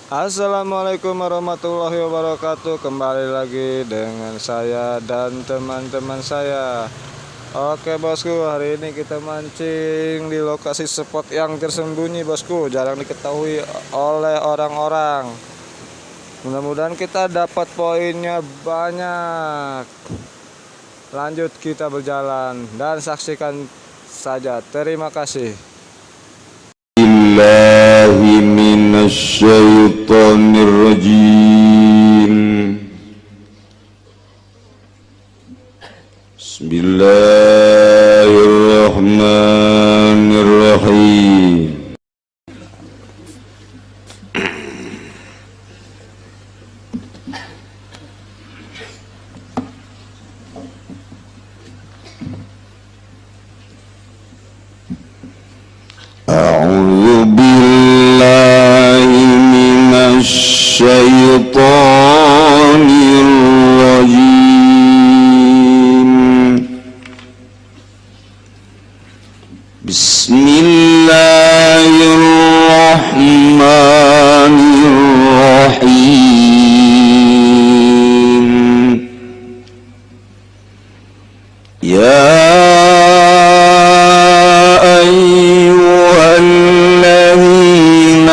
Assalamualaikum warahmatullahi wabarakatuh. Kembali lagi dengan saya dan teman-teman saya. Oke bosku, hari ini kita mancing di lokasi spot yang tersembunyi bosku, jarang diketahui oleh orang-orang. Mudah-mudahan kita dapat poinnya banyak. Lanjut kita berjalan dan saksikan saja. Terima kasih. بالله من الشيطان الرجيم. بسم الله الرحمن الرحيم. أعوذ بالله من الشيطان الرجيم. بسم الله الرحمن الرحيم. يا أيها الذين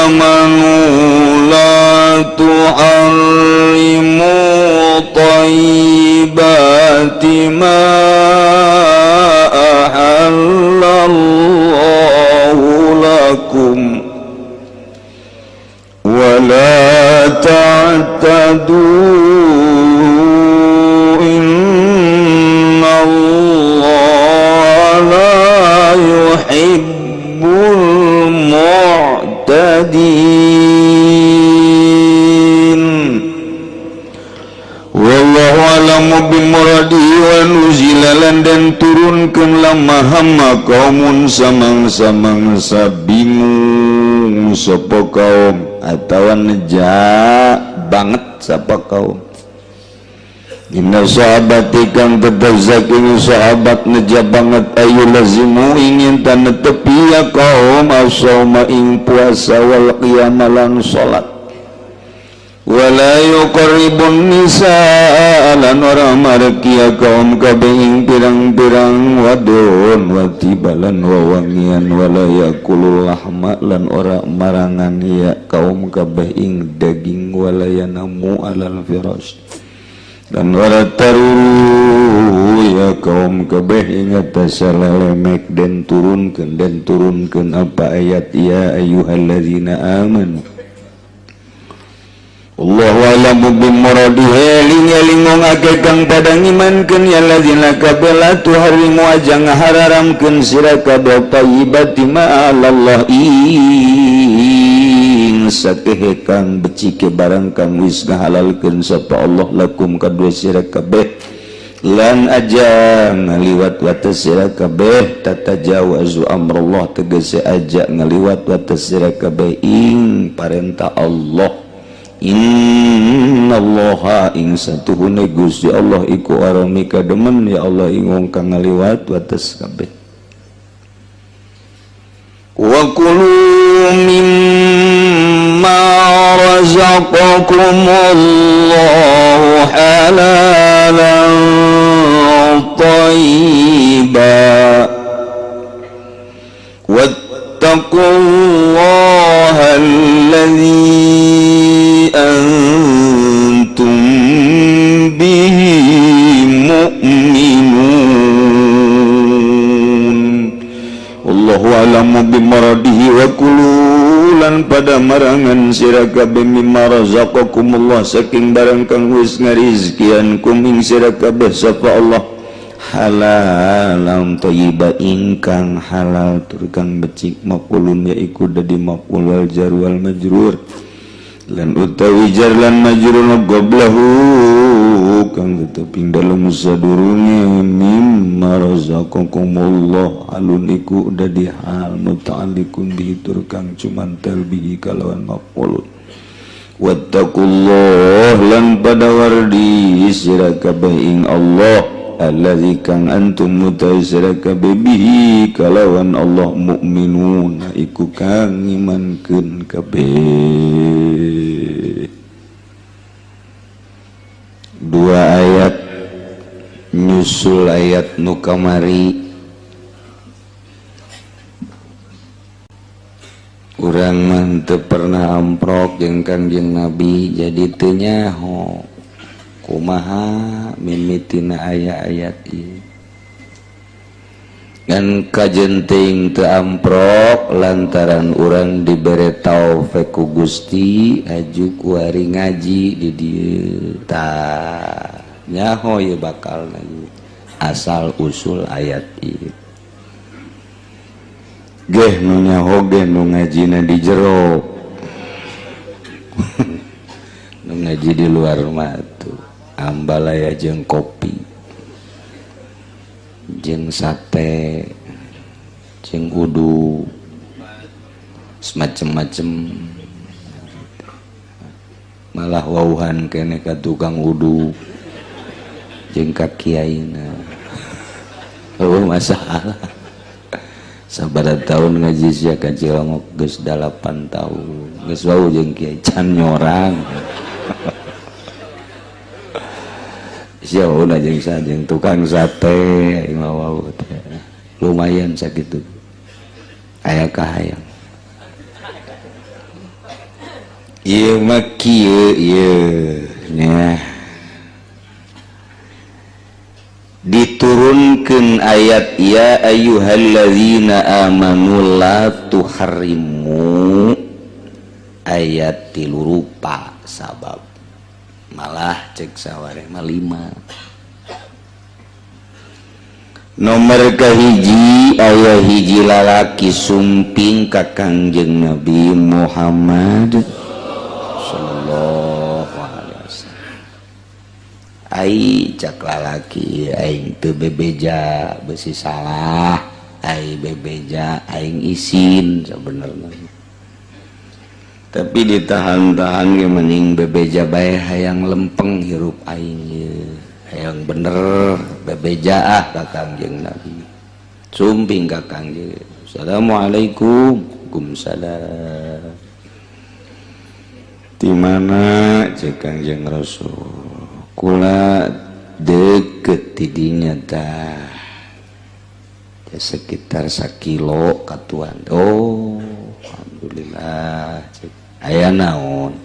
آمنوا لا تحرموا طيبات ما أحل الله لكم ولا تعتدوا إن الله لا يحب المعتدين. والله أعلم بمراده. ونزل lan den turunkeun لما هم قوم samang-samangsa bingung sapa kaum atawa neja banget sapa kaum. من الصحابة kang tetep saking sahabat neja banget أن يلزموا ing yen netepi ya kaum الصوم ing puasa والقيام lan salat ولا يقربوا النساء lan ora mareki ya kaum kabeh ing pirang-pirang wadon والطيب lan wawangian ولا يأكلوا اللحم lan ora marangan ya kaum kabeh ing daging ولا يناموا على الفراش dan ora turu ya kaum kabeh ing atas lelemek. Den turunkeun apa ayat يا أيها الذين آمنوا. الله أعلم بمراده. Eling-eling wong akeh kang pada ngimankeun يا الذين kabeh لا تحرموا aja ngahararamkeun sira kabeh طيبات ما أحل الله ing sakehe kang becike barang kang wis ngahalalkeun sapa Allah لكم kadue sira kabeh lan aja ngaliwat wates sira kabeh تتجاوزوا أمر الله tegese aja ngaliwat wates sira kabeh ing parentah Allah. إن الله ing satuhune Gusti Allah iku ora mikademen ya Allah ing wong kang ngaliwat wates kabeh. وكلوا مما رزقكم الله حلالا طيبا واتقوا الله الذي أنتم به مؤمنون. الله أعلم بمراده. وكلوا lan pada marangan sira kabeh مما رزقكم الله saking barang kang wis ngarizkian كم ing sira kabeh sapa Allah حلالا طيبا ingkang halal tur kang becik. Maf'ulun yaiku dadi maf'ul والجار والمجرور lan utawi jar lan majrur قبله kang tetep ing dalem sadurunge مما رزقكم الله حال iku dadi hal متعلق به tur kang cumantel به kalawan maf'ul. واتقوا الله lan pada wardi sira kabeh ing Allah. allazi kang antum mutasyaraka bihi kalawan Allah mukminun iku kang ngimankeun kabeh. Dua ayat nyusul ayat nu kamari urang mah teu pernah amprok jeung Kangjeng Nabi jadi teu nyaho kumaha mimitina aya ayat ieu ngan kajenting teu amprok lantaran urang dibere taufik ku Gusti aju kuari ngaji di dieu tah nyaho ieu bakal asal usul ayat ieu. Geh nu nyaho ge nu ngajina di jero nu ngaji di luar mah tuh ambalaya jeung kopi jeung sate jeung udu semacam-macam malah wauhan kene ka tukang udu jeung ka kiaina. Oh masalah sabaraha tahun ngaji sia ka Cilongok geus 8 tahun geus wau jeung kiai can nyorang sia wau jeung jeung tukang sate aing mah wau teh lumayan sakitu aya kahayang ieu mah kieu ieu nya diturunkan ayat ya ayyuhallazina amanu la tuharrimu ayat 3 rupa sabab malah cek saware mah 5. Nomor kahiji aya hiji lalaki sumping ka Kangjeng Nabi Muhammad sallallahu alaihi wasallam. Ai cak lalaki aing teu bebeja besi salah ai bebeja aing isin sebenarnya tapi ditahan-tahan ge mending bebeja bae hayang lempeng hirup aing ye hayang bener bebeja ah ka Kangjeng Nabi sumping ka Kangjeng. Assalamualaikum. Waalaikumsalam. Di mana cek Kangjeng Rasul kula deket tidinya tah ya sekitar sakilo katuan. Oh alhamdulillah cek aya naon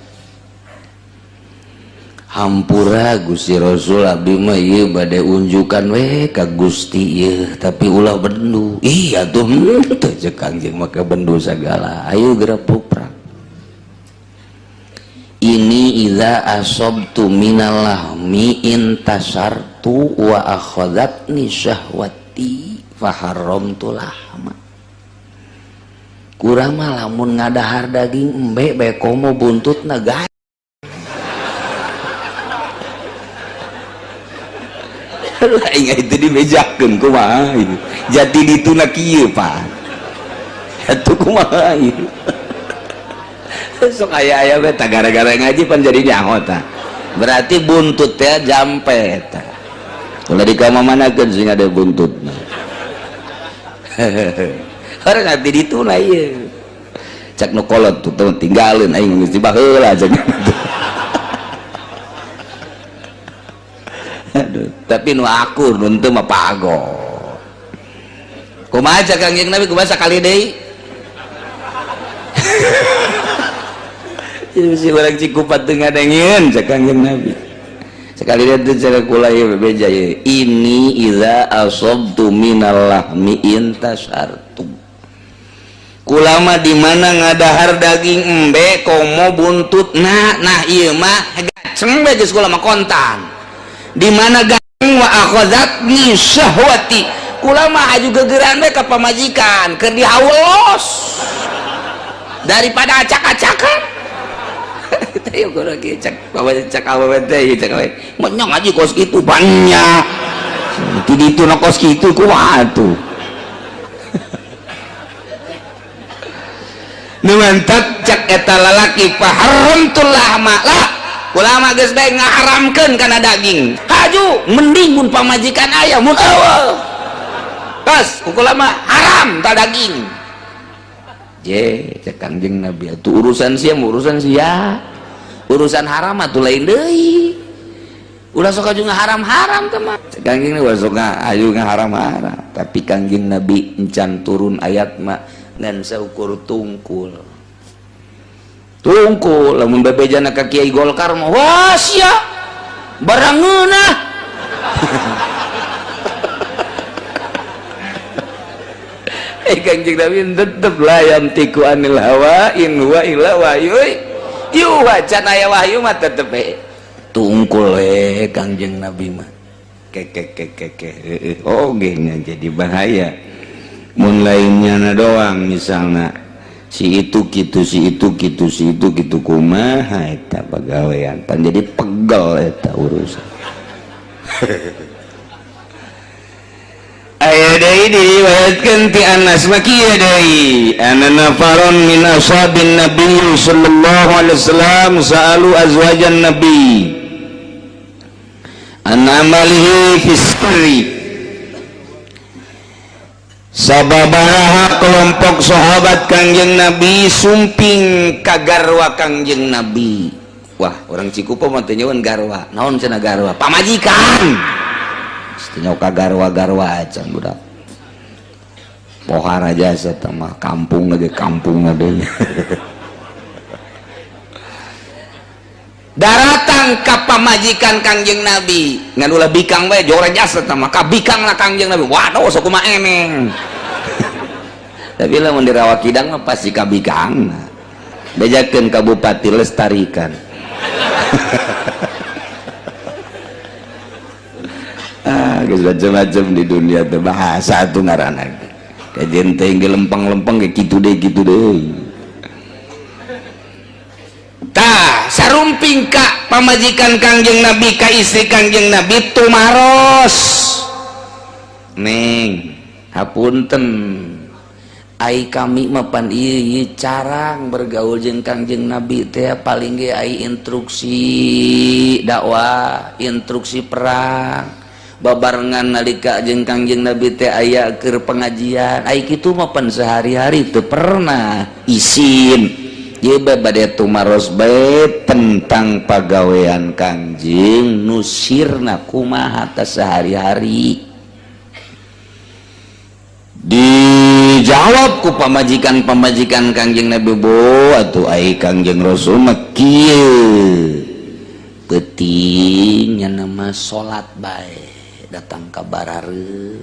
hampura Gusti Rasul abdi mah ieu bade unjukan we ka Gusti ieu tapi ulah bendu. Ih atuh teu cek Kangjeng maka bendu sagala ayo geura puprak. Ini idza asabtu minal lahmi intasartu wa akhadhatni syahwati faharramtu lahma. Kurang mah lamun ngadahar daging embe bae komo buntutna gae. Aing itu dibejakeun kumaha ieu. Jati dituna kieu Pak. Atuh kumaha ieu. Sok aya-aya we tah gara-gara ngaji pan jadi nyaho tah. Berarti buntut teh jampe tah. Ulah dikamamanakeun sing ada buntutna. Orang ngati dituna ieu. Cak nu kolot tuh tinggalin aing geus dibaheula cak. Aduh, tapi nu akur nu teu mah pago. Kumaha cak Kangjeng Nabi kumaha sakali deui? Si orang Cikupat teu ngadengin cak Kangjeng Nabi. Sekali dia teh cara kula ieu bebeja ieu. Ini idza asabtu minal lahmi intasartu. Kula mah di mana ngadahar daging embe komo buntut nah nah ieu mah gaceng bae geus kula mah kontan. Di mana gaceng wa akhadzatni syahwati. Kula mah aju gegeran bae ka pamajikan keur dihaulos. Daripada acak-acakan. Ayo lagi cek bawa cek awewe teh cek awewe menyong aja kos kitu banyak ti ditu na kos kitu kumaha tuh nu mantap cek eta lalaki faharamtul lahma lah ulama geus bae ngaharamkeun kana daging. Laju mending mun pamajikan aya mun eueuh. Tos ku kula mah haram tak daging. Je cek Kangjeng Nabi atuh urusan sia urusan sia. Urusan haram atuh lain deui. Ulah sok aju ngaharam-haram teh mah. Cek Kangjeng Nabi sok aju ngaharam-haram. Tapi Kangjeng Nabi encan turun ayat mah ngan saukur tungkul. Tungkul lamun bebejana ka Kiai Golkar mah wah sia barang ngeunah. Kangjeng Nabi tetep la yantiku anil hawa in huwa illa wahyu yuha, can aya wahyu mah tetep tungkul we Kangjeng Nabi mah. Keke oge nya jadi bahaya mun lainnya na doang misalnya si itu gitu si itu gitu si itu gitu kumaha eta pagawean pan jadi pegel eta urusan. Aya deui diriwayatkeun ti Anas mah kieu deui anna nafaron min ashabin nabi sallallahu alaihi wasallam sa'alu azwajan nabi an amalihi fi sirri. Sababaraha kelompok sahabat Kangjeng Nabi sumping ka garwa Kangjeng Nabi. Wah, orang Cikupa mah teu nyaun garwa. Naon cenah garwa? Pamajikan. Teu ka garwa-garwa acan budak. Pohara jasa teh mah kampung ge kampung deui. Daratang ka pamajikan Kangjeng Nabi. Ngan ulah bikang bae jore jasa teh mah ka bikangna Kangjeng Nabi. Waduh sok kumaha eneng. Tapi lamun di Rawa Kidang mah pasti ka bikangna. Bejakeun ka bupati lestarikan. Ah, geus macam-macam di dunia teh bahasa atuh ngaranna. Kajian teh ge lempeng-lempeng ge kitu deui kitu deui. Tah, sarumping ka pamajikan Kangjeng Nabi ka istri Kangjeng Nabi tumaros. Neng, hapunten. Ai kami mah pan ieu carang bergaul jeung Kangjeng Nabi teh paling ge ai instruksi dakwah, instruksi perang. Babarengan nalika jeung Kangjeng Nabi teh aya keur pengajian. Ai kitu mah pan sehari-hari teu pernah isin. Ieu bae bade tumaros bae tentang pagawean Kangjeng nu sirna kumaha teh sehari-hari. Dijawab ku pamajikan-pamajikan Kangjeng Nabi bo atuh ai Kangjeng Rasul mah kieu. Peuting nya mah salat bae datang ka barareuh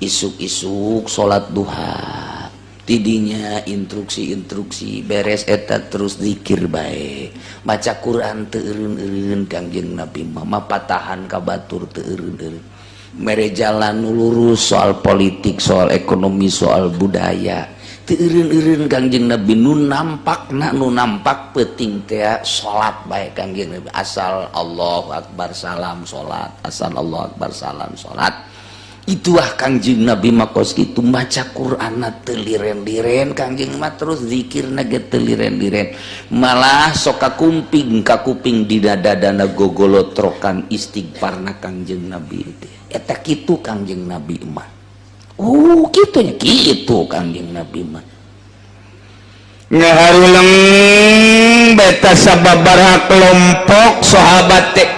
isuk-isuk salat duha. Tidinya instruksi-instruksi beres eta terus zikir bae maca Quran teu eureun-eureun Kangjeng Nabi mah mapatahan ka batur teu eureun-eureun mere jalan nu lurus soal politik soal ekonomi soal budaya teu eureun-eureun Kangjeng Nabi nu nampakna nu nampak peuting teh salat bae Kangjeng Nabi asal Allahu akbar salam salat asal Allahu akbar salam salat. Itulah Kangjeng Nabi makos kitu maca Qur'anna teu liren-liren Kangjeng mah terus zikirna ge teu liren-liren malah sok kakumping kakuping di dada-dana gogolotrokan istighfarna Kangjeng Nabi teh eta kitu Kangjeng Nabi mah. Oh kitu nya kitu Kangjeng Nabi mah. Ngaharuleng beta sababaraha kelompok sahabat teh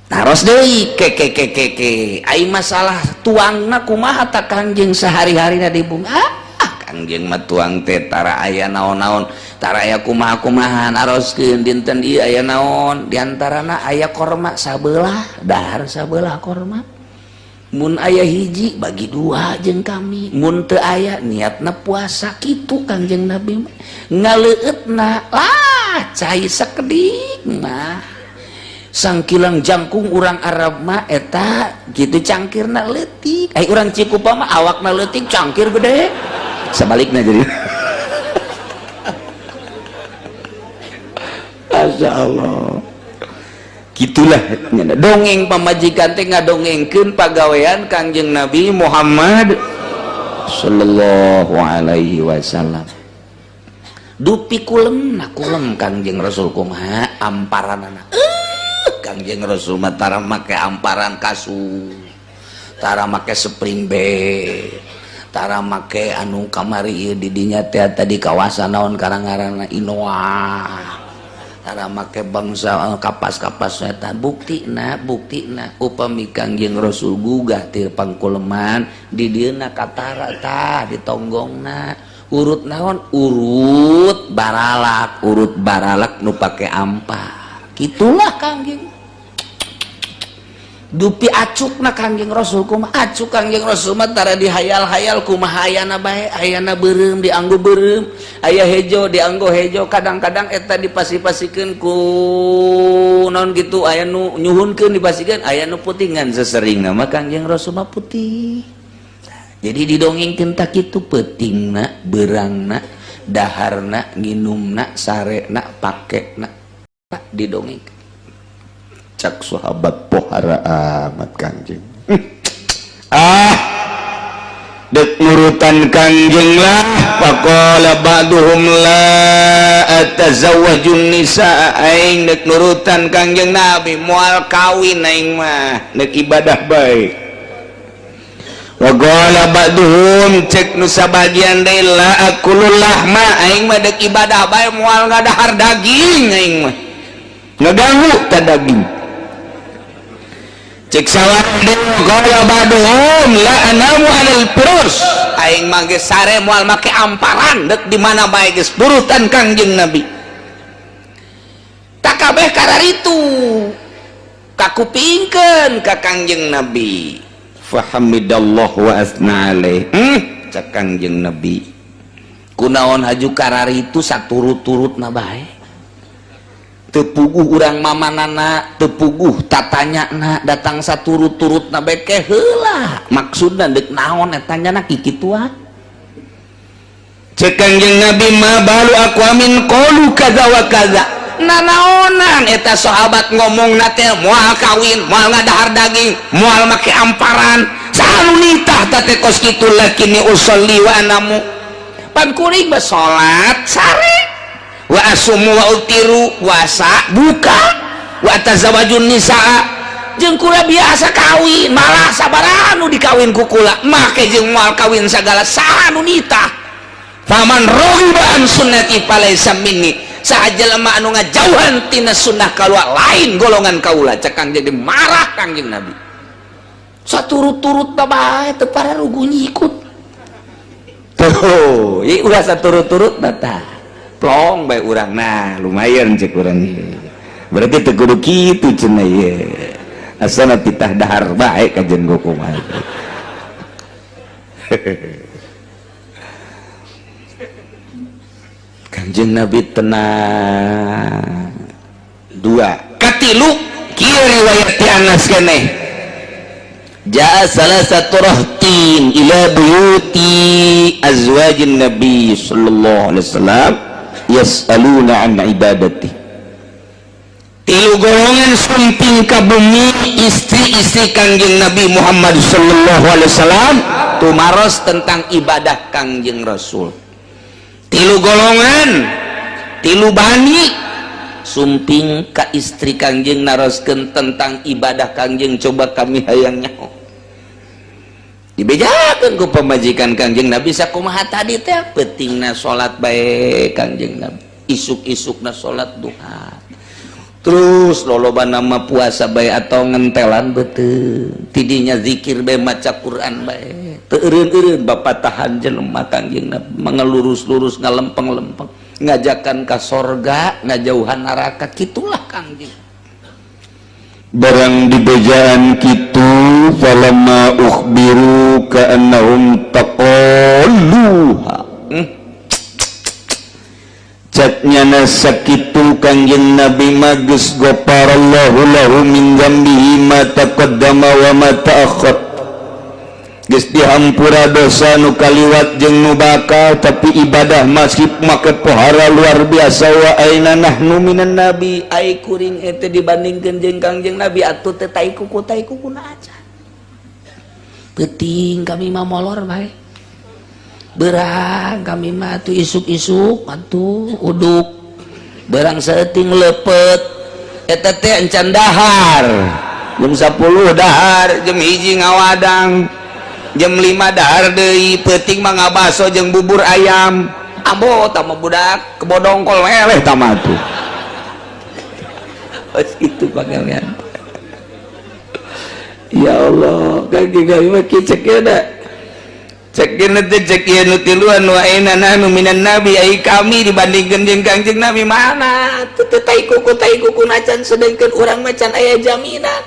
taros deui ke ke ke ke ke ai masalah tuangna kumaha ta Kangjeng sehari-harina di bumi. Ah Kangjeng mah tuang teh tara aya naon-naon tara aya kumaha-kumaha naroskeun dinten ieu aya naon diantarana aya korma sabelah dahar sabelah korma mun aya hiji bagi dua jeung kami mun teu aya niatna puasa kitu Kangjeng Nabi mah ngaleueutna lah cai sakedik mah sangkilang jangkung urang Arab mah eta gitu cangkirna leutik ai urang Cikupa mah awakna leutik cangkir gede sebaliknya jadi. Masya Allah gitulah dongeng pamajikan teh ngadongengkeun pagawean Kangjeng Nabi Muhammad sallallahu alaihi wasallam. Dupi kulem na kulem Kangjeng Rasul kumaha amparanana. Kangjeng Rasul mah tara make amparan kasur, tara make spring bed, tara make anu kamari ieu di dinya teh tadi kawasan naon karang-ngaranna Inoa, tara make bangsa kapas-kapas eta. Buktina, buktina upami Kangjeng Rasul gugah ti pangkuleman di dieuna katara tah ditonggongna urut naon, urut baralak, urut baralak nu pake ampar. Gitulah Kangjeng. Dupi acukna Kangjeng Rasul kumaha? Acuk Kangjeng Rasul mah tara dihayal-hayal kumaha, ayana bae. Ayana beureum dianggo beureum, aya hejo dianggo hejo. Kadang-kadang eta dipasi-pasikeun ku naon gitu, aya nu nyuhunkeun dipasikeun, aya nu putih, ngan seseringna mah Kangjeng Rasul mah putih. Jadi didongengkeun tak kitu, peutingna, beurangna, daharna, nginumna, sarena, pakena didongengkeun. Cak sahabat, pohara amat Kangjeng. Ah, dek nurutan Kangjeng lah. Faqala ba'duhum la atazawwajun nisa, aing dek nurutan Kangjeng Nabi, moal kawin aing mah, dek ibadah bae. Waqala ba'duhum, cek nu sabagian deui, la akulul lahma, aing mah dek ibadah bae, moal ngadahar daging, aing mah ngaganggu ta daging. Cek qala ba'duhum la anamu 'alal furus, aing mah geus sare moal make amparan, dek di mana bae geus turutan Kangjeng Nabi. Tak kabeh kararitu kakupingkeun ka Kangjeng Nabi. Fahamidallah wa asna alaih. Cak Kangjeng Nabi, kunaon haju kararitu saturut-turutna bae? Tepuguh urang mamanana, tepuguh tatanya na, datang saturut-turut na beke heula, maksudna dek naon eta nya kikituan? Cek Kangjeng Nabi, ma balu aqwamin qalu kaza wa kaza, nanaonan eta sahabat ngomong teh moal kawin, moal ngadahar daging, moal make amparan, saha nu nitah teh kos kitu? Lakini usolli wa anamu, pan kuring mah salat sare, wa asumu wa uftiru, puasa buka, wa tazawwajun nisaa, jeung kula biasa kawin, malah sabaraha nu dikawin ku kula, make jeung moal kawin sagala, saha nu nitah? Faman raghiba an sunnati falaisa minni, saha jelema anu ngajauhan tina sunnah kaula lain golongan kaula. Cek Kangjeng, marah Kangjeng Nabi. Saturut-turut bae teu pararugu nyikut tuh, ieu ulah saturut-turut tah, plong bae urang. Nah, lumayan cek urang, berarti teu kudu kitu cenah ieu, asana titah dahar bae kajen kumaha. Kanjeng Nabi tenang. Dua, katilu, kieu riwayat ti Anas keneh. Jaa salah satu rahtin ila buyuti azwajin Nabi sallallahu alaihi wasallam yas'aluna an ibadati. Tilu golongan sumping ka bumi istri-istri Kangjeng Nabi Muhammad sallallahu alaihi wasallam, tumaros tentang ibadah Kangjeng Rasul. Tilu golongan, tilu bani sumping ka istri Kangjeng, naroskeun tentang ibadah Kangjeng. Coba kami hayang nyaho, dibejakeun ku pamajikan Kangjeng Nabi sakumaha tadi teh, peutingna salat bae Kangjeng Nabi, isuk-isukna salat duha, terus loloba nama puasa bae atau ngentelan beuteung, tidinya zikir bae, maca Quran bae, teu eureun-eureun bapak tahan jelema. Kangjeng Nabi mengelurus-lurus, ngalempeng-lempeng, ngajakan ka sorga, ngajauhan neraka, kitulah Kangjeng. Barang dibejaan kitu, falamma ukhbiru ka'annahum taqalluha. Cak nyana sakitu Kangjeng Nabi mah geus ghafarallahu lahu min dzambihi ma taqaddama wa ma ta'akhkhar, geus dihampura dosa nu kaliwat jeung nu bakal, tapi ibadah masih make pohara luar biasa. Wa aina nahnu minan nabi? Ai kuring eta dibandingkeun jeung Kangjeng Nabi atuh teh tai kuku, tai kuku aja. Peuting kami mah molor bae, berang kami mah atuh isuk-isuk atuh uduk, berang saeuting lepet. Eta teh encan dahar. Jam 10 dahar, jam 1 ngawadang, jam 5 dahar deui, peuting mah ngabaso jeung bubur ayam. Ambo tama budak kebo dongkol eleh tama tuh. Pas itu panggilnya. Ya Allah, kaki kami mah cek da. Cek teh cek ieu nu tiluan, wa aina nahnu minan nabi, ai kami dibandingkeun jeung Kangjeng Nabi mana? Teu tai kuku nacan, sedangkan urang mah can aya jaminan.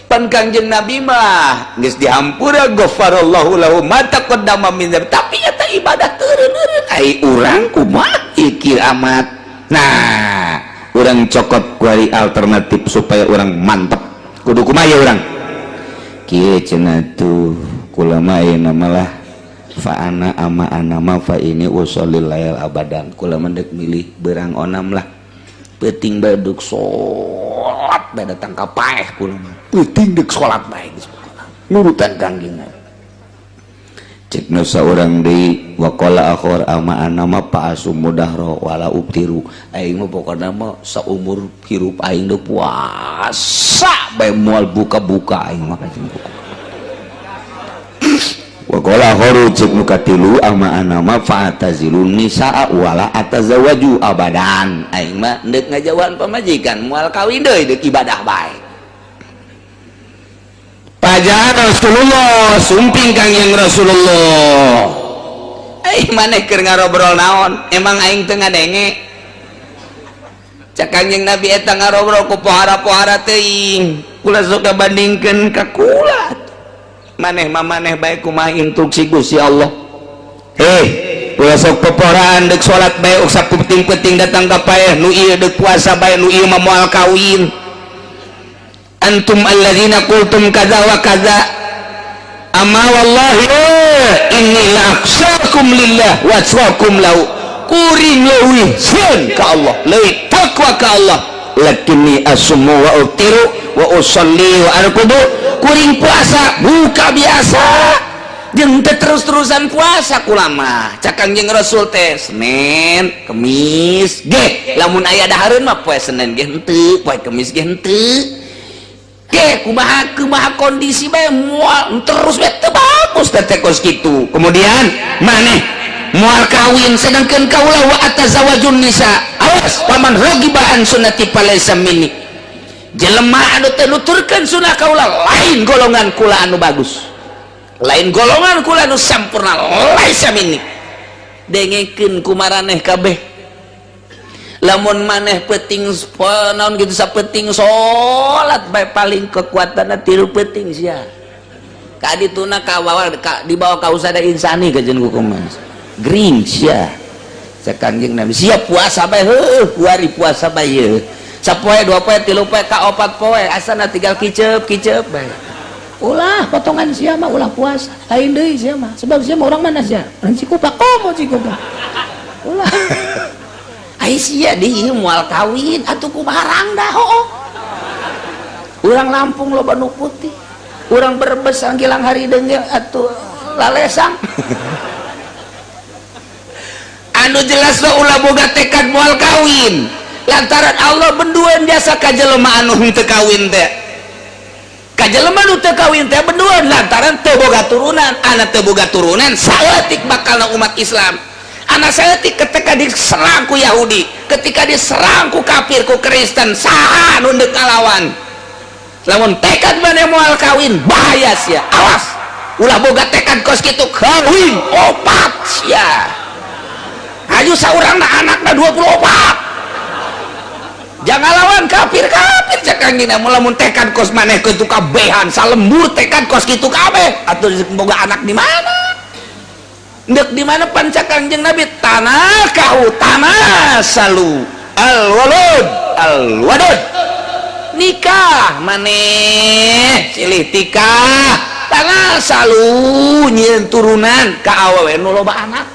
Pan Kangjeng Nabi mah geus dihampura, ghafarallahu lahu ma taqaddama min dzambi, tapi eta ibadah teureun-eureun. Ai urang kumaha ikir amat? Nah, urang cokot kuari alternatif supaya urang mantep. Kudu kumaha ya urang? Kieu cenah tuh, kula mah ayeuna malah fa ana ama ana ma fa ini usholil lail abadan. Kula mah deuk milih beurang onam lah, peuting bae deuk salat bae datang ka paeh. Kula mah peuting deuk salat bae geus nurutan Kangjeng Nabi. Cek nu saurang deui, waqala akhor ama ana ma fa asumu dahro wala uftiru, aing mah pokona mah saumur hirup aing deuk puasa bae, moal buka-buka aing mah. Waqala akharu, cek nu katilu, ama ana ma fa atazilun nisaa wala atazawaju abadan, aing mah deuk ngajauhan pamajikan, moal kawin deui, deuk ibadah bae. Pajaan Rasulullah sumping Kangjeng Rasulullah, eh, maneh keur ngarobrol naon? Emang aing teu ngadenge? Cak Kangjeng Nabi, eta ngarobrol ku pohara-pohara teuing, kula sok bandingkeun ka kula. Maneh mah maneh bae, kumaha instruksi Gusti Allah? Eh, ulah sok poporaan, deuk salat bae sapenting-penting datang ka paeh. Nu ieu deuk puasa bae, nu ieu mah moal kawin. Antum alladzina qultum kaza wa kaza, amma wallahi inni la akhsyakum lillah wa atqakum lahu, kuring leuwih sieun ka Allah, leuwih takwa ka Allah, lakinni asumu wa uftiru wa usalli wa arqudu, kuring puasa buka biasa jeung teu terus-terusan puasa kula mah. Cak Kangjeng Rasul teh Senin Kemis ge lamun aya dahareun mah, poe Senin ge henteu, poe Kemis ge henteu ge, kumaha kumaha kondisi bae, moal terus bae, teu bagus teh kos kitu. Kemudian maneh moal kawin, sedangkan kaula wa atazawajun nisa. Awas, paman raghiba an sunnati falaisa minni, jelema anu teu nuturkeun sunnah kaula lain golongan kula anu bagus, lain golongan kula anu sampurna, laisa minni. Dengekeun ku maraneh kabeh, lamun maneh peting naon gitu, sapeting salat bae, paling kekuatanna 3 peting sia ka dituna ka bawa ka dibawa ka usada insani kajen kumaha gering sia. Cek Kangjeng Nabi, siap puasa bae, heuh, kuari puasa bae ye sapoe, dua poe, tilu poe, ka opat poe, asana tinggal kicep kicep bae. Ulah potongan sia mah, ulah puasa lain deui sia mah, sebab sia mah orang mana sia? Orang Cikupa, komo Cikupa, ulah. Ai sia di ieu moal kawin atuh kumaha rangda? Hooh, urang Lampung loba nu putih, urang Brebes Gilang Harideung ge atuh lalesang. Anu jelas lo ulah boga tekad moal kawin, lantaran Allah benduan jasa ka jelema anu henteu kawin teh, ka jelema nu teu kawin teh benduan, lantaran teu boga turunan. Anak teu boga turunan saeutik bakalna umat Islam, anak saeutik ketika diserang ku Yahudi, ketika diserang ku kafir, ku Kristen, saha nu deuk ngalawan? Lamun tekad maneh moal kawin, bahaya sia. Awas, ulah boga tekad kos kitu. Kawin opat sia, aju saurangna anakna 24, jangan lawan kafir kafir. Cek Kangjeng, lamun tekad kos maneh kitu kabehan salembur, tekad kos kitu kabeh atuh boga anak di mana? Ndek di mana? Pan cak Kangjeng Nabi, tanakahu tanasalu al walud al wadud, nikah maneh silih tikah, tanasalu, nyieun turunan ka awewe nu loba anak.